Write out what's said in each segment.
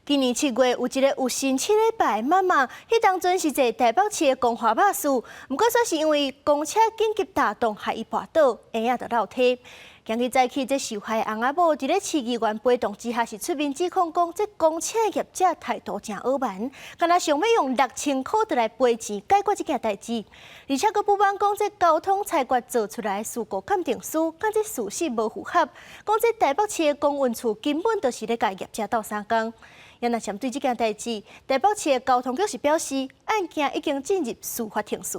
今年7月，有一个有身7禮拜的媽媽，彼當陣是坐台北市的光華巴士，毋過煞是因為公車緊急踏檔，害伊跋倒，嬰仔就落體。今日早起，這受害翁仔某佇咧市議員陪同之下，是出面指控講，這公車業者態度誠傲慢，敢若想欲用6000箍就來賠錢解決這件代誌。而且閣不滿講，這交通裁決做出來事故鑑定書，佮這事實無符合，講這台北市的公運處根本就是咧共業者鬥相共。也若針對這件代誌，台北市的交通局是表示，案件已經進入司法程序。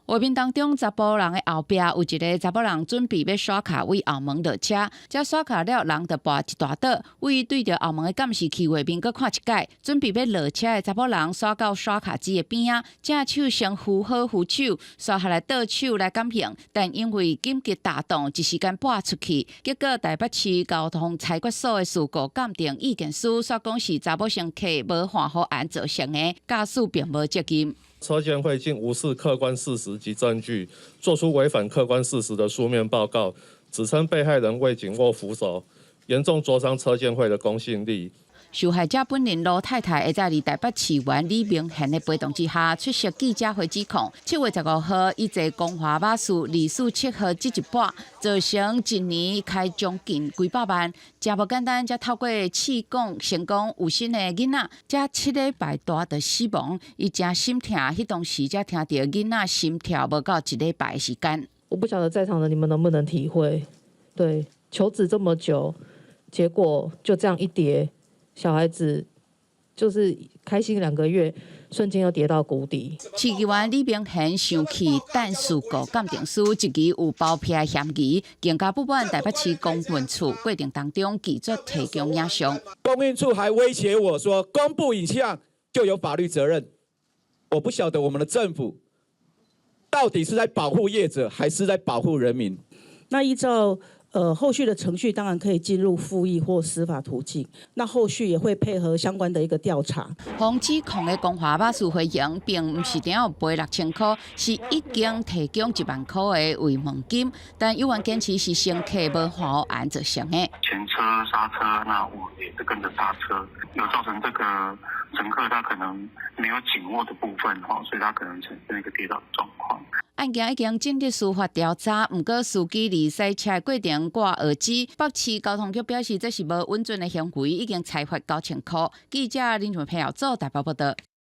畫面當中，查埔人的後壁有一个查埔人準備欲刷卡對後門落車，這刷卡了，人就跋一大倒，對對著後門的監視器畫面閣看一擺，準備欲落車的查埔人刷到刷卡機的邊仔，正手先扶好扶手，刷下來倒手來減刑，但因為緊急踏檔，一時間跋出去，結果台北市交通裁決所的事故鑑定意見書，煞講是查某乘客無換予案造成的，駕駛並無責任。車鑑會竟無視客觀事實及證據，作出違反客觀事實的書面報告，指稱被害人未緊握扶手，嚴重挫傷車鑑會的公信力。受害者本人盧太太會佇台北市議員李明賢的陪同之下出席記者會指控。7月15號，伊坐光華巴士247號這一跋，造成一年開將近幾百萬，誠無簡單。才透過試講成功有身的囡仔，才7禮拜大就死亡，伊誠心疼，彼當時才聽著囡仔心跳無夠一禮拜的時間。我不曉得在場的你們能不能體會，對，求子這麼久，結果就這樣一跌。小孩子就是開心2個月，瞬間又跌到谷底。市議員李明賢生氣，但事故鑑定書質疑有包庇的嫌疑，更加不滿台北市公運處過程當中拒絕提供影像。公運處還威脅我說，公布影像就有法律責任。我不曉得我們的政府到底是在保護業者，還是在保護人民？那依照後續的程序當然可以進入復議或司法途徑，那後續也會配合相關的一個調查。予指控的光華巴士回應，並毋是定要賠6000箍，是已經提供1萬箍的慰問金，但有人堅持是乘客無換予案造成的。前車剎車，那我也是跟着剎車，有造成這個乘客他可能沒有緊握的部分，所以他可能產生一個跌倒的狀況。案件已經進入司法調查，毋過司機佇駛車過程掛耳機，北市交通局表示這是無穩準的行為，已經裁罰9000箍。記者林俊佩做台北報道。